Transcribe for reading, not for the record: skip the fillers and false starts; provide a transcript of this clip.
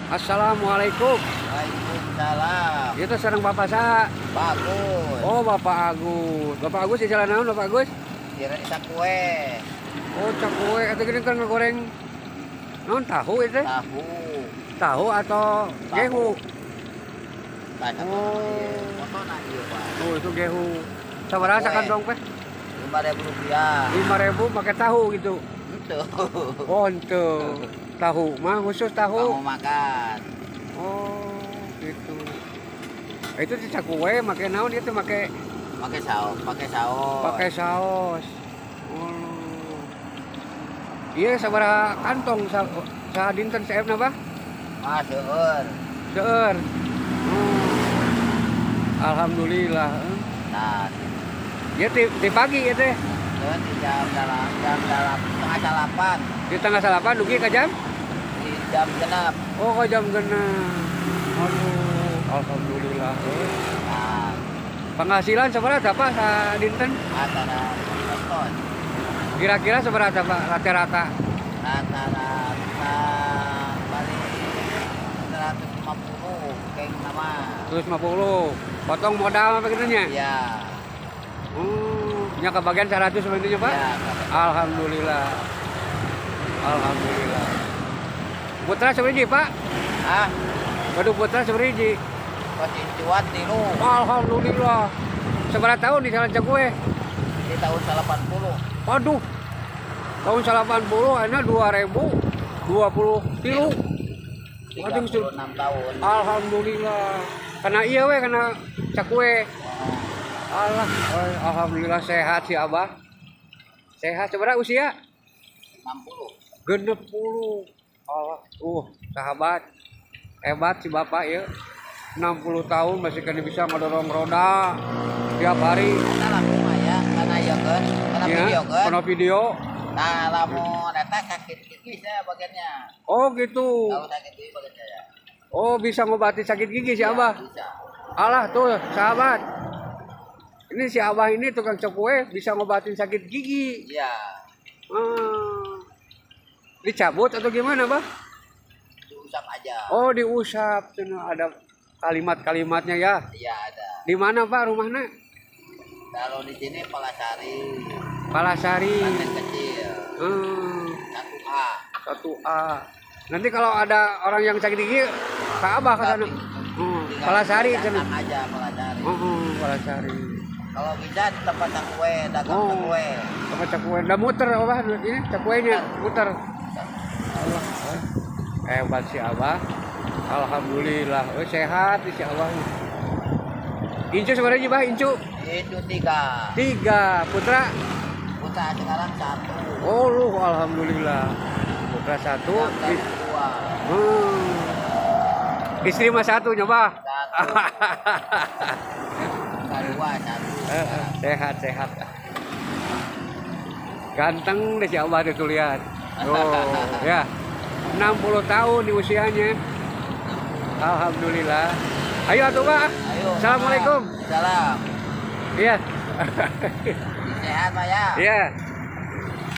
Assalamualaikum. Waalaikumsalam. Itu sareng Bapak saha? Bagus. Oh, Bapak Agus. Bapak Agus di jalan naon, Bapak Agus? Kira cakwe. Oh, cakwe eta geuning kan ngagoreng naon, tahu itu? Tahu. Tahu atau gehu? Tah, Oh. Foto ieu, Pak. Oh, itu gehu. Sabaraha Cakwe. Sakantong teh? Rp5.000. 5.000 pakai tahu gitu. Itu. Oh, ente. Tahu mah khusus tahu. Kamu makan. Oh, gitu. Itu di cakwe make naon itu, make Pakai saus, pakai saus. Pakai saus. Oh. Iya, sabaraha kantong sa dinten seepna, Bah? Ah, seueur. Seueur. Oh. Alhamdulillah. Nah, Ya di pagi ya teh. Terus di jam dalam 7.30. Di 7.30 dugi ka jam? Di jam 6. Oh, ke jam 6. Aduh, alhamdulillah. Nah, Penghasilan sabaraha, Pak, sa dinten? Antara nonton. Kira-kira sabaraha, Pak, rata-rata? Rata-rata paling 150 kayak nama. 150. Potong modal apa gitu nya? Iya. Nya kebagian 100 sebenarnya, Pak? Iya. Alhamdulillah. Alhamdulillah. Putra sabaraha, Pak? Ah, Waduh, putra sabaraha? Pacincuan tilu. Alhamdulillah. Sabaraha tahun di jalan cakwe? Di tahun 80. Waduh. Tahun 80 ayeuna 2023. Waduh, 36 tahun. Alhamdulillah. Karena iya we, karena cakwe. Allah, oh, alhamdulillah sehat si Abah. Sehat. Sabaraha usia? 60. 60. Allah, sahabat. Hebat si Bapak ya. 60 tahun masih kena bisa ngedorong roda tiap hari. Eta lamun mah ya, karena ieu kan, karena Ya, video kan. karena video. Nah, lamun eta sakit gigi saya bagiannya. Oh, gitu. Kalau sakit gigi bagian saya. Oh, bisa ngobati sakit gigi si Ya, Abah. bisa. Alah tuh, sahabat. Ini si Abah ini tukang cakwe bisa ngobatin sakit gigi. Iya. Dicabut atau gimana, Bah? Diusap aja. Oh, diusap. Cenah ada kalimat-kalimatnya ya. Iya, ada. Di mana, Pak, rumahnya? Kalau di sini Palasari, Palasari. Banteng Kecil, 1A. 1A. Nanti kalau ada orang yang sakit gigi ke Abah ke sana. Tinggal Palasari datang cenah. Aja Palasari. Palasari. Kalau bisa di tempat cakwe, dagang cakwe. Apa cakwe? Udah muter apa ini cakwenya muter. Allah, eh. Hebat si Abah. Alhamdulillah. Oh, sehat si Abah. Incu sebenarnya, Bah, incu? Itu tiga. Tiga. Putra? Putra sekarang satu. Oh, lu alhamdulillah. Putra satu. Yang dua. Istri mah satu nyoba. Satu. Bukan dua, satu. Sehat, sehat. Ganteng deh si Abah tuh lihat. Oh, ya. 60 tahun di usianya. Alhamdulillah. Ayo atuh, Pak. Ayo. Assalamualaikum. Salam. Iya. Sehat, Pak, ya. Iya.